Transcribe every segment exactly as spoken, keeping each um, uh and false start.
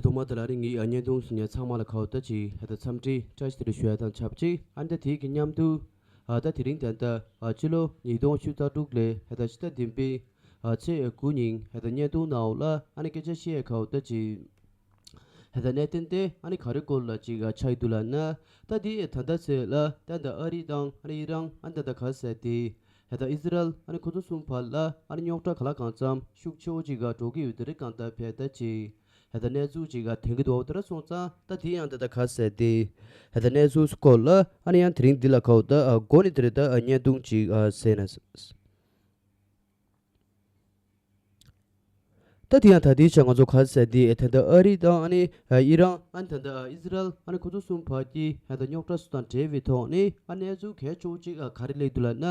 ཐོག་མ་དེ་ལ་ཨ་ནི་ངའི་བརྙན་ཐུང་གཟིགས་མཁན་ཚང་མ་ལ་ཁ་བ་ད་ཅིག་ཧེ་ད་འཚམས་འདྲི་བཀྲ་ཤིས་བདེ་ལེགས་ཞུ་ཡ་དང་ཆབས་ཅིག་ཨ་ནི་ད་དེའི་གི་མཉམ་དུ་ཨ་ད་དེ་རིང་ད་ད་ཨ་ཕྱི་ལོ་ཉིས་སྟོང་བཅུ་རྩ་དྲུག་ལོའི་ཧེ་ད་ཕྱི་ཟླ་བདུན་པའི་ཨ་ཚེས་དགུ་ཉིན་ཧེ་ད་བརྙན་ཐུང་ནང་ལ་ཨ་ནི་སྐད་ཆ་བཤད་ཡ་ཁ་བ་ད་ཅིག་ཧེ་ད་གནད་དོན་དེ་ཨ་ནི་ག་རེ་སྐོར་ལ་ཅིག་ཨ་ཆགས་ཡོད་འདུག་ལབ་ན། ད་དེ་ད་ད་ཚེ་ལ་ད་ད་ཨ་རི་དང་ཨ་ནི་ཨི་རན་ཨ་ནི་ད་ད་ག་ཟེར་དེ། ཧེ་ད་ཨི་ཟི་རལ་ཨ་ནི་ཁོ་ཚོ་གསུམ་བར་ལ་ཨ་ནི་རྙོག་དྲ་ག་ལ་གང་འཚམ་ཤུགས་ཆེ་བོ་ཅིག་ག་འགྲོ་གི་ཡོད་དེ་རེད་གང་ལྟར་ཕེ་ད་ཅིག་ཧེ་ད་གནས་ཚུལ་ཅིག་ག་ཐོན་གི་འདུག་དེ་འདྲ་སོང་ཙང་ད་དེ་ཡང་ད་ད་ག་ཟེར་དེ་ཧེ་ད་གནས་ཚུལ་སྐོར་ལ་ཨ་ནི་ཡང་དེ་རིང་འདི་ལ་ཁ་བ་ད་ཨ་འགོ་ནས་དེ་རེད་ད་ཨ་བརྙན་ཐུང་ཅིག་ཨ་ཟེར་ན། ད་དེ་ཡང་ད་ལྟའི་ཆ་ང་ཚོ་ག་ཟེར་དེ་ད་ལྟ་ཨ་རི་དང་ཨ་ནི་ཨི་རན་ཨ་ནི་ད་ལྟ་ཨི་ཟི་རལ་ཨ་ནི་ཁོ་ཚོ་གསུམ་བར་གྱི་ད་ལྟ་རྙོག་དྲ་སོགས་དང་འབྲེལ་བའི་ཐོག་ནས་ཨ་གནས་ཚུལ་གལ་ཆེ་བོ་གཅིག་ག་རེ་སླེབས་འདུག་ལབ་ན།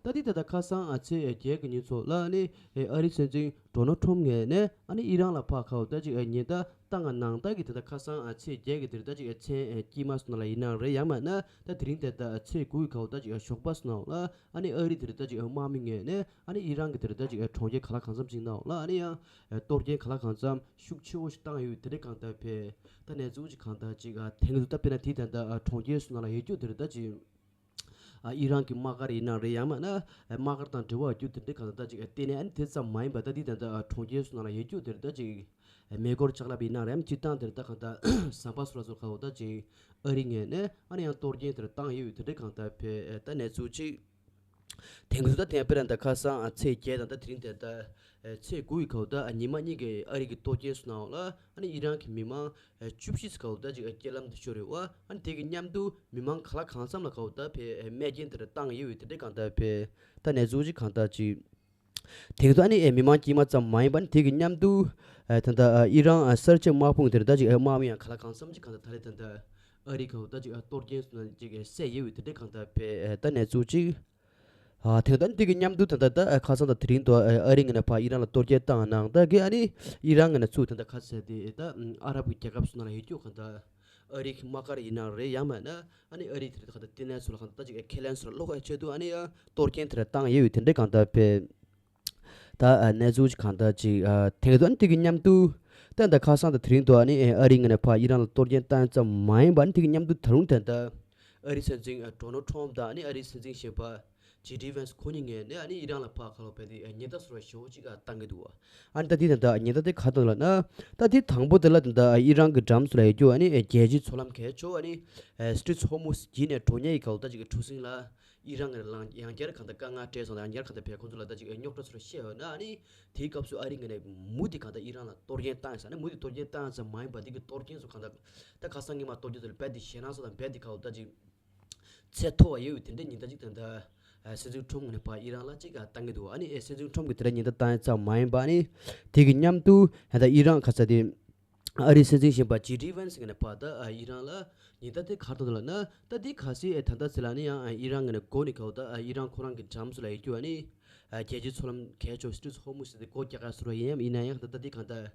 ད་དེ་ད་ལྟ་ཁ་སང་ཨ་ཚེས་བརྒྱད་ཀྱི་ཉིན་ཚོ་ལ་ཨ་ནི་ཨ་རི་སྲིད་འཛིན་ཌོ་ནལ་ཊམ་ངོས་ནས་ཨ་ནི་ཨི་རན་ལ་ཕར་ཁ་བ་ད་ཅིག་ཉེན་བརྡ་བཏང་གནང་སྟངས་ཀྱི་ད་ལྟ་ཁ་སང་ཨ་ཚེས་བརྒྱད་ཀྱི་དེར་ད་ཅིག་མཚན་དཀྱིལ་མ་སོང་ལ་ཡིན་ན་རེད་ཡང་མིན་ན་ད་དེ་རིང་དེ་ད་ཚེས་དགུ་གི་ཁ་བ་ད་ཅིག་ཞོགས་པ་སོང་ལ་ཨ་ནི་ཨ་རི་དེར་ད་ཅིག་དམག་མི་ངོས་ནས། ཨ་ནི་ཨི་རན་གྱི་དེ་རེད་ད་ཅིག་གྲོང་ཁྱེར་ག་ལ་གང་འཚམ་ཅིག་ནང་ལ་ཨ་ནི་ཡང་གཏོར་སྐྱོན་ག་ལ་གང་འཚམ་ཤུགས་ཆེ་བོ་ཞིག་བཏང་ཡོད་དེ་རེད་གང་ལྟར་ཕེ། ད་གནས་ཚུལ་ཅིག་གང་ལྟར་ཅིག་ཐེངས་སུ་ད་དཔེར་ན་དེ་ད་ལྟ་གྲོང་ཁྱེར་སུ་ནང་ལ་ཡོད་རྒྱུ་དེ་རེད་ད་ཅིག་ཨི་རན་གྱི་དམག་སྒར་ཡིན་ན་རེད་ཡང་མིན་ན་དམག་སྒར་དང་འབྲེལ་བ་རྒྱུ་དེ་འདྲ་གང་ལྟར་ད་ཅིག་བལྟས་ནས་ཨ་ནི་དེ་ཙམ་མ་ཡིན་པ་ད་དེ་ད་ལྟ་གྲོང་ཁྱེར་སུ་ནང་ལ་ཡོད་རྒྱུ་དེ་རེད་ད་ཅིག་མེ་འཁོར་ལྕགས་ལེབ་ཡིན་ན་རེད་ཡང་སྤྱིར་བཏང་དེ་རེད་ད་གང་ལྟར་ཟམ་པ་སུ་ར་སུ་ག་འོ་ད་ཅིག་ཨ་རི་ངོས་ནས་ཨ་ནི་ཡང་གཏོར་སྐྱོན་དེ་རེད་བཏང་ཡོད་དེ་འདྲ་གང་ལྟར་ཕེ་ད་གནས་ཚུལ་ཅིག་དེང་དུས་ད་ཐེངས་དཔེར་ན་ད་ཁ་སང་ཨ་ཚེས་བརྒྱད་དང་ད་དེ་རིང་དེ་ད་ཨ་ཚེས་དགུ་ཡི་སྐབས་ད་ཨ་ཉི་མ་གཉིས་ཀྱི་ཨ་རི་གི་གཏོར་སྐྱོན་སོང་ནའང་ལ་ཨ་ནི་ཨི་རན་གྱི་མི་མང་ཨ་བཅུ་བཞི་སྐབས་ད་ཅིག་ཨ་རྐྱེན་ལམ་དུ་ཤོར་ཡོད་པ། ཨ་ནི་དེ་གི་མཉམ་དུ་མི་མང་ག་ལ་གང་འཚམ་ལ་སྐབས་ད་ཕེ་ཨ་རྨས་སྐྱོན་དེ་འདྲ་བཏང་ཡོད་པའི་དེ་འདྲ་གང་ལྟར་ཕེ་ད་གནས་ཚུལ་ཅིག་གང་ལྟར་ཅིག་དེང་དུ་ཨ་ནི་ཨ་མི་མང་དཀྱུས་མ་ཙམ་མ་ཡིན་པ་ཨ་ནི་དེ་གི་མཉམ་དུ་ཨ་ད་ད་ཨ་ཨི་རན་ཨ་གསར་བརྗེ་དམག་དཔུང་དེ་འདྲ་ད་ཅིག་ཨ་དམག་མི་ཡང་ག་ལ་གང་འཚམ་ཅིག་གང་ལྟར་ད་རེས་ད་ད་ཨ་རི་གི་ད་ཅིག་ཨ་གཏོར་སྐྱོན་སོང་ན་ཅིག་ཨ་བསད་ཡོད་པའི་དེ་འདྲ་གང་ལྟར་ཕེ་ཨ་ད་གནས་ཚུལ་ཅིག་ཨ་དེ་ད་དེ་གི་མཉམ་དུ་ད་ལྟ་ད་ཁ་སང་དང་དེ་རིང་དུ་ཨ་རི་ངོས་ནས་ཕར་ཨི་རན་ལ་གཏོར་སྐྱོན་བཏང་གནང་ད་གི་ཨ་ནི་ཨི་རན་ངོས་ནས་ཚུར་ད་ལྟ་ཁ་ཟེར་དེ་ད་ཨ་རབ་ཀྱི་རྒྱལ་ཁབ་སོགས་ནང་ལ་ཡོད་རྒྱུ་གང་ལྟར་ཨ་རི་གི་དམག་སྒར་ཡིན་ན་རེད་ཡང་མིན་ན་ཨ་ནི་ཨ་རི་དེ་རིང་ད་ལྟ་ལྟེ་གནས་ཚོ་ལ་གང་ལྟར་ཅིག་ཁས་ལེན་སོགས་ལ་བློ་ཁ་ཆེད་དུ་ཨ་ནི་ཨ་གཏོར་སྐྱོན་དེ་འདྲ་བཏང་ཡོད་པའི་དེ་འདྲ་གང་ལྟར་ཕེ། ད་ཨ་གནས་ཚུལ་ཅིག་གང་ལྟར་ཅིག་ཨ་དེང་དུ་ཨ་ནི་དེ་གི་མཉམ་དུ་ད་ད་ཁ་སང་དང་དེ་རིང་དུ་ཨ་ནི་ཨ་རི་ངོས་ནས་ཕར་ཨི་རན་ལ་གཏོར་སྐྱོན་བཏང་ཙམ་མ་ཡིན་པ་ཨ་ནི་དེ་གི་མཉམ་དུ་ད་རུང་ད་ལྟ་ཨ་རི་སྲིད་འཛིན་ཨ་ཌོ་ནལ་ཊམ་དང་ཨ་ནི་ཨ་རི་སྲིད་འཛིན་གཞོན་པ་ཇེ་ཌི་ཝན་སི་ཁོ་གཉིས་ངོས་ནས་ཨ་ནི་ཨི་རན་ལ་ཕར་ཁ་ལོ་བས་ཏེ་ཉེན་བརྡ་སོགས་ཞེ་པོ་ཅིག་ཨ་བཏང་གི་འདུག་ཨ་ནི་ད་དེ་ད་ད་ཉེན་བརྡ་དེ་ག་བཏང་ལབ་ན། ད་དེ་དང་པོ་དེ་ལ་ད་ད་ཨི་རན་གྱི་འགྲམ་སུ་ལ་ཡོད་རྒྱུ་ཨ་ནི་རྒྱལ་སྤྱིའི་མཚོ་ལམ་གལ་ཆེ་ཨ་ནི་སི་ཊི་རེཊ་ཧོར་མུ་ཛི་བརྒྱུད་ནས་འགྲོ་མཁན་གྱི་ག་བོ་ད་ཅིག་གི་གྲུ་གཟིངས་ལ་ཨི་རན་ངོས་ནས་ཡང་བསྐྱར་གང་ལྟར་དཀའ་ངལ་སྤྲད་སོང་ཡང་བསྐྱར་གང་ལྟར་བས་ཁོང་ཚོ་ལ་ད་ཅིག་རྙོག་དྲ་སོགས་བཤད་ཡོད་ན་ཨ་ནི་དེའི་སྐབས་སུ་ཨ་རི་ངོས་ནས་མུ་མཐུད་གང་ལྟར་ཨི་རན་ལ་གཏོར་སྐྱོན་བཏང་ཡོད་ས་ཨ་ནི་མུ་མཐུད་གཏོར་སྐྱོན་བཏང་ཡོད་ས་མ་ཡིན་པ་འདི་གི་གཏོར་སྐྱོན་སོགས་གང་ལྟར་ད་ཁ་སང་ཉི་མ་གཏོར་སྐྱོན་དེ་ལ་རྦད་དེ་ཞེད་སྣང་སོགས་དང་རྦད་དེ་ག་བོ་ད་ཅིག་ཚད་མཐོ་བ་ཡོད་པའི་དེ་འདྲའི་ཉེན་བརྡ་ཅིག་ད་ལྟ་སྲིད་འཛིན་ཁྲོམ་ངོས་ནས་ཕར་ཨི་རན་ལ་ཅིག་བཏང་གི་འདུག་ཨ་ནི་སྲིད་འཛིན་ཁྲོམ་གྱིས་དེ་འདྲ་ཉེན་བརྡ་བཏང་ཡ་ཙམ་མ་ཡིན་པ་ཨ་ནི་དེ་གི་མཉམ་དུ་ད་ལྟ་ཨི་རན་ག་ས་དེ་ཨ་རིའི་སྲིད་འཛིན་གཞོན་པ་ཇེ་ཌི་ཝན་སི་ངོས་ནས་ཕར་ད་ཨི་རན་ལ་ཉེན་བརྡ་དེ་ག་རེ་བཏང་འདུག་ལབ་ན། ད་དེ་གལ་སྲིད་ད་ལྟ་ཚེ་ལ་ནི་ཡང་ཨི་རན་ངོས་ནས་འགོ་ནས་ག་བོ་ད་ཨི་རན་ཁོ་རང་གི་འགྲམ་སུ་ལ་ཡོད་རྒྱུ་ཨ་ནི་རྒྱལ་སྤྱིའི་མཚོ་ལམ་གལ་ཆེ་སི་ཊི་རེཊ་ཧོར་མུ་ཛི་དེ་སྒོ་རྒྱག་ག་ཟེར་བ་ཡིན་ཡང་ཡིན་ན་ཡང་ད་ལྟ་དེ་གང་ལྟར་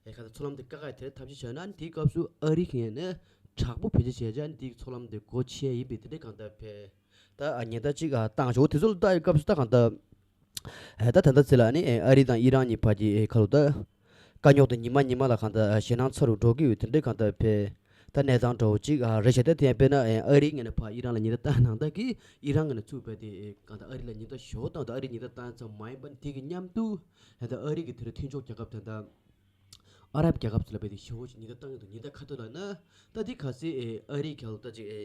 ཨེ་གང་ལྟར་མཚོ་ལམ་དེ་བཀག་ག་དེ་འཐབ་ཇུས་བྱས་ན་ཨ་ནི་དེའི་སྐབས་སུ་ཨ་རི་གི་ངོས་ནས་དྲག་པོ་བེད་སྤྱོད་བྱས་རྗེས་ཨ་ནི་དེའི་མཚོ་ལམ་དེ་སྒོ་ཕྱེ་ཡིན་པའི་དེ་འདྲའི་གང་ལྟར་ཕེ། ད་ཨ་ཉེན་བརྡ་གཅིག་ཨ་བཏང་ཞོག་དེ་ཚོ་ལ་ལྟ་ཡི་སྐབས་སུ་ད་གང་ལྟར་ཨེ་ད་ད་ལྟ་ཚེ་ལ་ནི་ཨེ་ཨ་རི་དང་ཨི་རན་གཉིས་བར་གྱི་ཨེ་ཁ་ལོ་ད་དཀའ་རྙོག་དེ་ཉི་མ་ཉི་མ་ལ་གང་ལྟར་ཨ་ཞེད་སྣང་ཚ་རུ་འགྲོ་གི་ཡོད་དེ་འདྲའི་གང་ལྟར་ཕེ། ད་གནས་སྟངས་འདྲ་བོ་གཅིག་ཨ་རེད་ཤག་ད་དེ་ཡང་དཔེར་ན་ཨེ་ཨ་རིའི་ངོས་ནས་ཕར་ཨི་རན་ལ་ཉེན་བརྡ་བཏང་གནང་སྟངས་ཀྱིས་ཨི་རན་ངོས་ནས་ཚུར་རྦད་དེ་ཨེ་གང་ལྟར་ཨ་རི་ལ་ཉེན་བརྡ་ཞོ་བཏང་དང་ཨ་རིའི་ཉེན་བརྡ་བཏང་ཙམ་མ་ཡིན་པར་དེ་གི་མཉམ་དུ་ད་ལྟ་ཨ་རི་གི་དེ་རུ་མཐུན་ཕྱོགས་རྒྱལ་ཁབ་ད་ལྟ་ཨ་རབ་རྒྱལ་ཁབ་ཚོ་ལ་རྦད་དེ་ཞེ་པོ་ཅིག་ཉེན་བརྡ་བཏང་གི་འདུག་ཉེན་བརྡ་ག་འདྲ་ལབ་ན། ད་དེ་གལ་སྲིད་ཨེ་ཨ་རིའི་རྒྱལ་ཁབ་ད་ཅིག་ཨེ་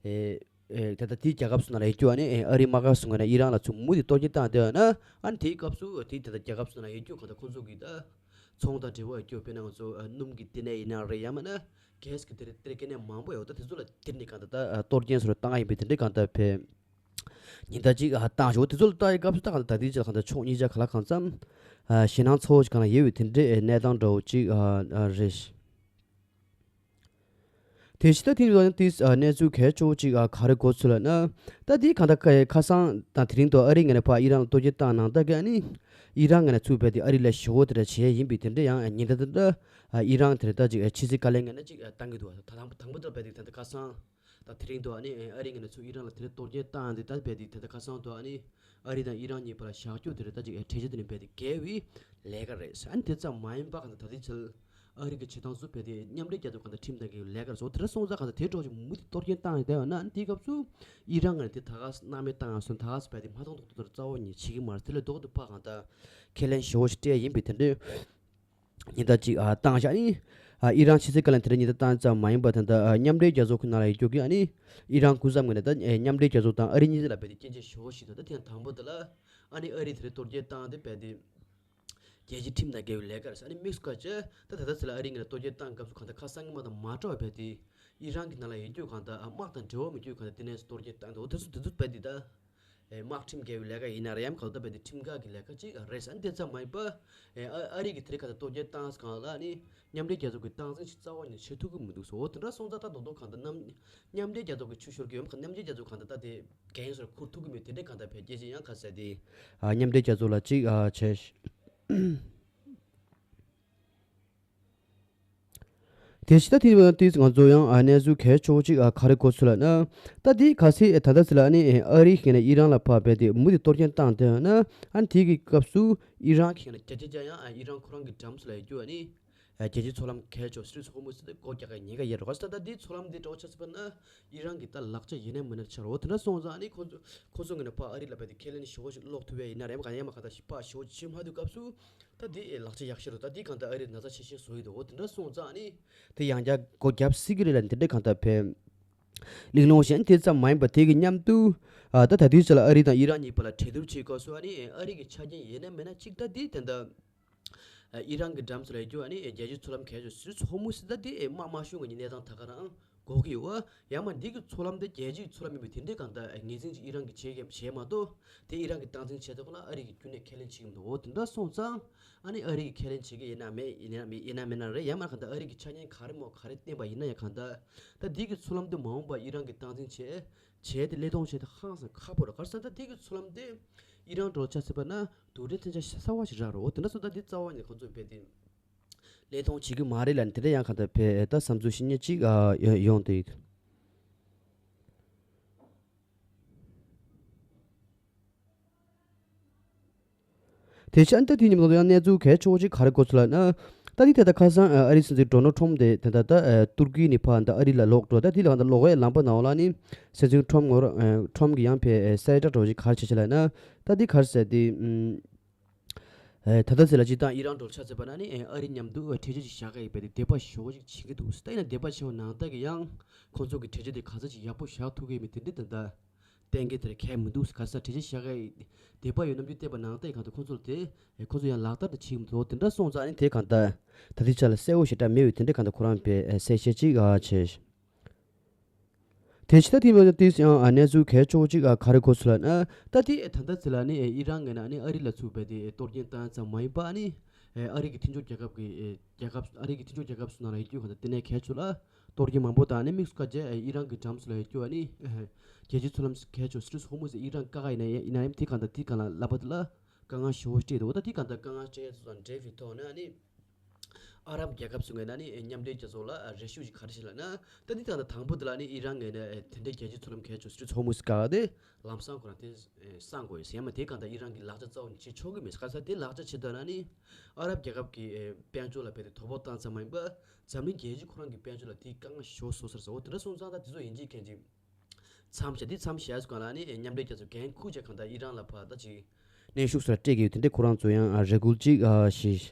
ཨེ་ཨེ་ད་ལྟ་དེའི་རྒྱལ་ཁབ་སོགས་ནང་ལ་ཡོད་རྒྱུ་ཨ་ནི་ཨེ་ཨ་རིའི་དམག་སྒར་སོགས་ངོས་ནས་ཨི་རན་ལ་ཚུར་མུ་མཐུད་གཏོར་སྐྱོན་བཏང་བསྡད་ཡོད་ན་ཨ་ནི་དེའི་སྐབས་སུ་དེའི་ད་ལྟ་རྒྱལ་ཁབ་སོགས་ནང་ཡོད་རྒྱུ་གང་ལྟར་ཁོང་ཚོ་གི་ད་ཚོང་དང་འབྲེལ་བ་ཡོད་རྒྱུ་དཔེར་ན་ང་ཚོ་ཨ་སྣུམ་གྱི་ལྟེ་གནས་ཡིན་ན་རེད་ཡང་མིན་ན་གྷེ་སི་གི་དེ་རེད་དེ་རེད་ལྟེ་གནས་མང་པོ་ཡོད་ད་དེ་ཚོ་ལ་དེར་ནས་གང་ལྟར་ད་ཨ་གཏོར་སྐྱོན་སོགས་བཏང་ཡིན་པའི་དེ་འདྲའི་གང་ལྟར་ཕེ། ཉེན་བརྡ་གཅིག་ཨ་བཏང་ཞོག་དེ་ཚོ་ལ་ལྟ་ཡི་སྐབས་སུ་ད་གང་ལྟར་ད་ལྟའི་ཆ་གང་ལྟར་ཕྱོགས་གཉིས་ཆ་ག་ལ་གང་འཚམ་ཨ་ཞེད་སྣང་ཚ་བོ་ཞིག་གང་ལ་ཡོད་པའི་དེ་འདྲའི་གནས་སྟངས་འདྲ་བོ་ཅིག་ཨ་ཨ་རེད། དེ་བཞིན་ད་དེང་རབས་ཏིས་ཨ་གནས་ཚུལ་གལ་ཆེ་བོ་ཅིག་ཨ་ག་རེ་གོ་ཚུལ་ལབ་ན། ད་དེ་གང་ལྟར་ཁ་ཁ་སང་དང་དེ་རིང་དུ་ཨ་རིའི་ངོས་ནས་ཕར་ཨི་རན་ལ་གཏོར་སྐྱོན་བཏང་གནང་ད་གི་ཨ་ནི་ཨི་རན་ངོས་ནས་ཚུར་རྦད་དེ་ཨ་རི་ལ་ཞེ་པོ་དེ་འདྲ་བྱས་ཡིན་པའི་དེ་འདྲ་ཡང་ཉེན་བརྡ་དེ་འདྲ་ཨ་ཨི་རན་དེ་འདྲ་ད་ཅིག་ཨ་ཕྱི་སྲིད་བཀའ་བློན་ངོས་ནས་ཅིག་ཨ་བཏང་གི་འདུག་ད་དང་པོ་དང་པོ་དེ་རྦད་དེ་ད་ལྟ་ཁ་སང་དང་དེ་རིང་དུ་ཨ་ནི་ཨ་རིའི་ངོས་ནས་ཚུར་ཨི་རན་ལ་དེ་འདྲ་གཏོར་སྐྱོན་བཏང་དེ་ད་རྦད་དེ་ད་ལྟ་ཁ་སང་དུ་ཨ་ནི་ཨ་རི་དང་ཨི་རན་གཉིས་བར་ལ་བཞག་རྒྱུ་དེ་འདྲ་ད་ཅིག་ཨ་གྲོས་ཆོད་དེ་འདྲ་རྦད་དེ་འགལ་བའི་ལས་ཀ་རེད་ཟེར། ཨ་ནི་དེ་ཙམ་མ་ཡིན་པ་གང་ལྟར་ད་ལྟའི་ཆར་ ཨ་རི་གི་བྱེད་སྟངས་སུ་བས་དེ་མཉམ་འབྲེལ་རྒྱལ་ཚོགས་གང་ལྟར་ཁྲིམས་དང་འགལ་བའི་ལས་ཀར་སོང་། དེ་འདྲ་སོང་ཙང་གང་ལྟར་དེ་འདྲ་ཅིག་མུ་མཐུད་གཏོར་སྐྱོན་བཏང་ཡོད་དེ་ཡོད་ན་དེའི་སྐབས་སུ་ཨི་རན་གྱིས་དེ་ད་ག་སྣང་མེད་བཏང་ཡང་སོང་། ད་ག་བས་དེ་མ་མཐོང་མཐོང་ཐོག་ཏུ་རྩ་བ་ནས་བྱེད་ཀྱི་མ་རེད། དེ་ལས་ལྡོག་ཏུ་ཕར་གང་ལྟར་ཁས་ལེན་ཞེ་པོ་ཞིག་སྤྲད་ཡིན་པས་དེ་འདྲའི་ཉེན་བརྡ་ཅིག་ཨ་བཏང་བཞག་ནི། ཨ་ཨི་རན་ཕྱི་སྲིད་བཀའ་བློན་དེ་འདྲའི་ཉེན་བརྡ་བཏང་ཙམ་མ་ཡིན་པར་ད་ལྟ་ཨ་མཉམ་འབྲེལ་རྒྱལ་ཚོགས་ཁོ་ན་ལ་ཡོད་རྒྱུ་གི་ཨ་ནི་ཨི་རན་སྐུ་མཚམས་ངོས་ནས་ད་ཨེ་མཉམ་འབྲེལ་རྒྱལ་ཚོགས་དང་ཨ་རི་གཉིས་ལ་བས་དེ་སྐྱོན་བརྗོད་ཞེ་པོ་ཞིག་དང་། ད་དེ་ཡང་དང་པོ་དེ་ལ་ཨ་ནི་ཨ་རི་དེ་རེད་གཏོར་སྐྱོན་བཏང་སྟེ་བས་དེ་རྒྱལ་སྤྱིའི་ཁྲིམས་དང་འགལ་བའི་ལས་ཀ་རེད་ཟེར། ཨ་ནི་དམིགས་སུ་བཀར་བྱས་ད་ད་ལྟ་ཚེ་ལ་ཨ་རི་ངོས་ལ་གཏོར་སྐྱོན་བཏང་སྐབས་སུ་གང་ལྟར་ཁ་སང་གི་མ་དང་མ་འདྲ་བ་བས་དེ་ཨི་རན་གྱི་ནང་ལ་ཡོད་རྒྱུ་གང་ལྟར་ཨ་དམག་དང་འབྲེལ་བ་མེད་རྒྱུ་གང་ལྟར་དེ་ནས་གཏོར་སྐྱོན་བཏང་འདུག་དེ་ཚོ་དེ་ཚོ་བས་དེ་ད། ཨེ་དམག་ཁྲིམས་འགལ་བའི་ལས་ཀ་ཡིན་ན་རེད་ཡང་གང་ལྟར་བས་དེ་ཁྲིམས་འགལ་གྱི་ལས་ཀ་ཅིག་རེད་ཟེར། ཨ་ནི་དེ་ཙམ་མ་ཡིན་པ་ཨེ་ཨ་ཨ་རི་གི་དེ་རིང་གང་ལྟར་གཏོར་སྐྱོན་བཏང་སྒང་ལ་ཨ་ནི་མཉམ་འབྲེལ་རྒྱལ་ཚོགས་ཀྱི་སྟངས་འཛིན་ཞིག་རྩ་བ་ནས་བྱེད་ཐུབ་ཀྱི་མི་འདུག་ཟེར། འོ་དེ་འདྲ་སོང་ཙང་ད་དོ་དོ་གང་ལྟར་ནམ་མཉམ་འབྲེལ་རྒྱལ་ཚོགས་ཀྱི་ཆུ་ཤོར་གྱི་ཡོད་མཁན་མཉམ་འབྲེལ་རྒྱལ་ཚོགས་གང་ལྟར་ད་དེ་འགན་སོར་འཁུར་ཐུབ་ཀྱི་མེད། དེ་འདྲའི་གང་ལྟར་བས་སྐད་ཆ་ཡང་ཁ་གསལ་དེ་ཨ་མཉམ་འབྲེལ་རྒྱལ་ཚོགས་ལ་ཅིག་ཨ་བྱས། དེ་ཕྱི་ད་དེ་དུས་ང་ཚོ་ཡང་ཨ་གནས་ཚུལ་གལ་ཆེ་བོ་ཅིག་ཨ་ག་རེ་གོ་ཚུལ་ལ་ན། ད་དེ་ག་སེ་ད་ལྟ་ཚེ་ལ་ནི་ཨ་རི་ཞིག་ནས་ཨི་རན་ལ་ཕར་བས་དེ་མུ་མཐུད་གཏོར་སྐྱོན་བཏང་དེ་ན། ཨ་ནི་དེ་གི་སྐབས་སུ་ཨི་རན་ཞིག་ནས་རྒྱ་ཆེ་རྒྱ་ཡང་ཨ་ཨི་རན་ཁོ་རང་གི་འགྲམ་སུ་ལ་ཡོད་རྒྱུ་ཨ་ནི་རྒྱལ་སྤྱིའི་མཚོ་ལམ་གལ་ཆེ་བོ་སི་ཏྲེད་ཧོར་མུ་ཟེར་དེ་སྒོ་རྒྱག་གི་ཉེན་ཁ་ཡོད་རེད། ག་ས་ད་དེ་མཚོ་ལམ་དེ་འགྲོ་ཆ་ཚེ་པ་ན་ཨི་རན་གི་ད་ལག་ཆ་ཡིན་ན་མིན་ན་ཆགས་རོགས། དེ་འདྲ་སོང་ཙང་ཨ་ནི་ཁོ་ཚོ་ཁོ་ཚོ་ངོས་ནས་ཕར་ཨ་རི་ལ་བས་དེ་ཁས་ལེན་ཞེ་བོ་ཞིག་ལོག་ཐུབ་པ་ཡིན་ན་རེད། མ་ག་ཡང་མ་ག་ད་ཞིག་ཕར་ཞེ་བོ་ཕྱིན་མ་ཐུབ་སྐབས་སུ། ད་འདི་ལག་ཆ་ཡག་ཤོས་རེད། ད་འདི་གང་ལྟར་ཨ་རིར་ན་ཚ་ཆེ་ཤོས་བཟོ་ཡི་འདུག་འོ་དེ་འདྲ་སོང་ཙང་ཨ་ནི་དེ་ཡང་བསྐྱར་སྒོ་བརྒྱབ་སྲིད་ཀྱི་རེད་ལ་འདི་འདྲ་གང་ལྟར་བས་གླེང་སློང་གཞན་དེ་ཙམ་མ་ཡིན་པ་དེ་གི་མཉམ་དུ་ཨ་ད་ད་དུས་ཚོད་ལ་ཨ་རི་དང་ཨི་རན་གཉིས་བར་ལ་གྲོས་བསྡུར་བྱེད་སྐབས་སུ་ཨ་ནི་ཨ་རི་གི་ཆ་རྐྱེན་ཡིན་ན་མིན་ན་གཅིག་ད་འདི་དེ་འདྲ་ཨི་རན་གྱི་འགྲམ་ཚོ་ལ་ཡོད་རྒྱུ་ཨ་ནི་རྒྱལ་སྤྱིའི་མཚོ་ལམ་གལ་ཆེ་སུད་སི་ཧོར་མུ་སི་ད་འདི་དམག་མ་ཤོང་གི་གནས་སྟངས་ད་ག་རང་། གོ་གི་ཡོད། ཡང་མ་འདི་གི་མཚོ་ལམ་དེ་རྒྱལ་སྤྱིའི་མཚོ་ལམ་ཡིན་པའི་དེ་འདྲའི་གང་ལྟར་ངོས་འཛིན་ཅིག་ཨི་རན་གྱིས་བྱེད་ཀྱི་བྱེད་མ་གཏོགས་དེ་ཨི་རན་གྱིས་སྟངས་འཛིན་བྱེད་ཐུབ་ཁོ་ན་ཨ་རི་གིས་རྒྱུན་ནས་ཁས་ལེན་བྱེད་ཀྱི་མི་འདུག་འོ་དེ་འདྲ་སོང་ཙང་ཨ་ནི་ཨ་རི་གིས་ཁས་ལེན་བྱེད་ཀྱི་ཡིན་ན་མེད་ཡིན་ན་མེད་ཡིན་ན་མེད་ན་རེད། ཡང་མ་གང་ལྟར་ཨ་རི་གིས་ཆ་རྐྱེན་ག་རེ་མོ་ག་རེ་བསྟན་པ་ཡིན་ན་ཡང་གང་ལྟར་ད་འདི་གི་མཚོ་ལམ་དེ་མ་འོངས་པར་ཨི་རན་གྱིས་སྟངས་འཛིན་བྱེད་བྱས་ཏེ་ལས་གཏོང་བྱེད་དེ་ཧང་སང་ཁག་པོ་རེད། ག་རེ་ཟེར་ན་ད་འདི་གི་མཚོ་ལམ་དེ་ཨི་རན་འགྲོ་ཆ་ཟེར་བ་ན་དུག་སྦྲེལ་མཚོན་ཆ་གསར་བ་ཞིག་རག་རེད། འོ་དེ་འདྲ་སོང་ཙང་འདི་རྩ་བ་ནས་ཁོ་ཚོས་བས་ཏེ། ལས་གཏོང་བྱེད་ཀྱི་མ་རེད་ལབ་ནས་དེ་འདྲ་ཡང་གང་ལྟར་བས་ད་བསམ་ཚུལ་བཤད་མཁན་ཅིག་ཨ་ཡོང་བསྡད་ཡོད། དེ་བཞིན་ད་དེ་ཉིན་མོ་ཡང་གནས་ཚུལ་གལ་ཆེ་བོ་ཅིག་ག་རེ་གོ་སོང་ལབ་ན། ད་དེ་དེ་ད་ཁ་སང་ཨ་རིའི་སྲིད་འཛིན་ཌོ་ནལ་ཊམ་དེ་ད་ད་ད་ཨ་ཏུར་ཀི་ནས་ཕར་ད་ཨ་རི་ལ་ལོག་འགྲོ། ད་དེ་ལ་གང་ལྟར་ལོག་པའི་ལམ་པ་ནང་ལ་ནི་སྲིད་འཛིན་ཊམ་ངོ་ཊམ་གྱིས་ཡང་བས་གསལ་བསྒྲགས་འདྲ་བོ་ཅིག་ག་རེ་བྱས་བྱས་ལབ་ན། ད་དེ་ག་རེ་ཟེར་དེ། ཨེ་ད་ལྟ་ཚེ་ལ་སྤྱིར་བཏང་ཨི་རན་འགྲོ་ཆ་ཚེ་པ་ན་ནི་ཨེ་ཨ་རི་མཉམ་དུ་ཨེ་གྲོས་ཆོད་ཅིག་བཞག་གི་ཡོད་པས་དེ་དད་པ་ཞེ་པོ་ཅིག་བྱེད་ཀྱི་འདུག་ད་ཡིན་ན་དད་པ་ཆེ་བ་ནང་ལྟར་གྱི་ཡང་ཁོང་ཚོ་གི་གྲོས་ཆོད་དེ་ག་ཚོད་ཅིག་ཡག་པོ་བཞག་ཐུབ་ཀྱི་མེད་དེ་འདྲ་ད་ལྟ་གཏན་འཁེལ་དེར་གལ་མི་འདུག་ག་ས་གྲོས་ཆོད་བཞག་གི་དད་པ་ཡོད་རྣམས་ཀྱི་བལྟས་པ་ནང་ལྟར་གྱི་གང་དུ་ཁོང་ཚོ་ལ་དེ་ཨེ་ཁོང་ཚོ་ཡང་ལག་བསྟར་དུ་བྱེད་ཀྱི་མི་འདུག་དེ་འདྲ་སོང་ཙང་ཨ་ནི་དེ་གང་ལྟར་ད་ལྟའི་ཆ་ལ་གསལ་བོ་ཞེ་དྲག་མེད་པའི་དེ་འདྲ་གང་དུ་ཁོ་རང་པའི་ཨེ་གསལ་བཤད་ཅིག་ཨ་བྱས། དེ་ཕྱི་ད་དེ་མ་དེ་ཡང་ཨ་གནས་ཚུལ་གལ་ཆེ་བོ་ཅིག་ཨ་ག་རེ་གོ་སོང་ལབ་ན། ད་དེ་ད་ལྟ་ཚེ་ལ་ནི་ཨི་རན་ངོས་ནས་ནི་ཨ་རི་ལ་ཚུགས་པའི་དེ་གཏོར་སྐྱོན་བཏང་ཙམ་མ་ཡིན་པ་ནི་ཨ་རི་གི་མཐུན་ཕྱོགས་རྒྱལ་ཁབ་ཀྱི་རྒྱལ་ཁབ་ཨ་རི་གི་མཐུན་ཕྱོགས་རྒྱལ་ཁབ་སུ་ནང་ལ་ཡོད་རྒྱུ་གང་ལྟར་དེ་ནས་གལ་ཆེ་ལ་གཏོར་སྐྱོན་མང་པོ་དང་ནི་དམིགས་སུ་བཀར་རྗེས་ཨི་རན་གྱི་འགྲམ་སུ་ལ་ཡོད་རྒྱུ་ཨ་ནི་རྒྱལ་སྤྱིའི་མཚོ་ལམ་གལ་ཆེ་སི་ཏྲེད་ཧོར་མུ་ཟེར་ཨི་རན་བཀག་ཡིན་ན་ཡིན་ན་ཡིན་དེ་གང་ལྟར་དེ་གང་ལ་ལབ་པ་དེ་ལ་དཀའ་ངལ་ཞེ་པོ་སྤྲད་འདུག་ད་དེ་གང་ལྟར་དཀའ་ངལ་སྤྲད་ཡ་ཚོ་དང་འབྲེལ་བའི་ཐོག་ནས་ཨ་ནི། ཨ་རབ་རྒྱལ་ཁབ་ཚོ་ངོས་ནས་ནི་མཉམ་འབྲེལ་རྒྱལ་ཚོགས་ལ་རེ་ཞུ་ཞིག་ག་རེ་བྱས་ལབ་ན། ད་འདི་དང་དང་པོ་འདི་ལ་ནི་ཨི་རན་ངོས་ནས་དེ་འདྲའི་རྒྱལ་སྤྱིའི་མཚོ་ལམ་གལ་ཆེ་སི་ཏྲེད་ཧོར་མུ་ཟེར་བཀག་སྟེ་ལམ་སང་ཁོ་རང་དེ་གསང་དགོས་ཡོད་ཟེར། ཡང་མ་དེ་གང་ལྟར་ཨི་རན་གྱི་ལག་ཆ་རྩ་བ་ནས་བྱེད་ཆོག་གི་མེད་ཟེར། ག་ས་དེ་ལག་ཆ་བྱེད་དོན་ན་ནི་ཨ་རབ་རྒྱལ་ཁབ་ཀྱི་དཔལ་འབྱོར་ལ་བས་ཏེ་དོ་ཕོག་བཏང་ཙམ་མ་ཡིན་པ་འཛམ་གླིང་རྒྱལ་སྤྱི་ཁོ་རང་གི་དཔལ་འབྱོར་ལ་དེའི་དཀའ་ངལ་ཞེ་པོ་བཟོ་ས་རེད་ཟེར། འོ་དེ་འདྲ་སོང་ཙང་ད་དེ་ཚོ་ཡིན་གཅིག་མཁན་གཅིག་མཚམས་བཞག་དེ་མཚམས་བཞག་ཚུལ་གང་ལ་ནི་མཉམ་འབྲེལ་རྒྱལ་ཚོགས་འགན་འཁུར་བྱས་གང་ལྟར་ཨི་རན་ལ་ཕར་ད་ཅིག་གནོན་ཤུགས་སུ་ལ་སྤྲད་ཀྱི་ཡོད། དེ་འདྲའི་ཁོ་རང་ཚོ་ཡང་རེ་སྐུལ་ཅིག་ཨ་ཞིག་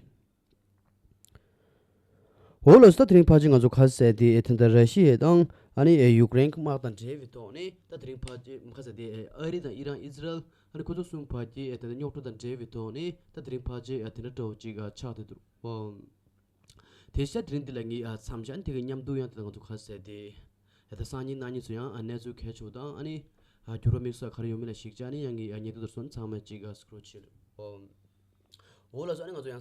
འོ་ལགས་སོ། ད་དེ་རིང་ཕལ་ཆེར་ང་ཚོ་ཁ་གསལ་དེ་ད་ལྟ་ར་ཤི་ཡ་དང་ཨ་ནི་ཡུཀ་རེན་གྱི་དམག་དང་འབྲེལ་བའི་ཐོག་ནས་ད་དེ་རིང་ཕལ་ཆེར་ཁ་གསལ་དེ་ཨ་རི་དང་ཨི་རན་ཨི་ཛི་རལ་ཨ་ནི་ཁོ་ཚོ་གསུམ་ཕལ་ཆེར་ད་ལྟ་རྙོག་དྲ་དང་འབྲེལ་བའི་ཐོག་ནས་ད་དེ་རིང་ཕལ་ཆེར་དེ་འདྲ་འདྲ་བོ་ཅིག་ཆགས་བསྡད་འདུག་ཨོ། དེ་ཤ་དེ་རིང་འདི་ལ་ངས་མཚམས་བཞག་དེ་གི་མཉམ་དུ་ཡང་དེ་ང་ཚོ་ཁ་གསལ་དེ་ད་སང་ཉིན་གནངས་ཉིན་ཚོ་ཡང་གནས་ཚུལ་གལ་ཆེ་བ་དང་ཨ་ནི་འགྱུར་བ་དམིགས་བསལ་ག་རེ་ཡོད་མེད་ལ་གཞིགས་བྱས་ཨ་ནི་ཡང་ངས་ཉེ་དུ་དེ་ཚོ་ཚང་མ་ཅིག་སྐྲོད་བྱེད། ཨོ། འོ་ལགས་སོ། ཨ་ནི་ང་ཚོ་ཡང་།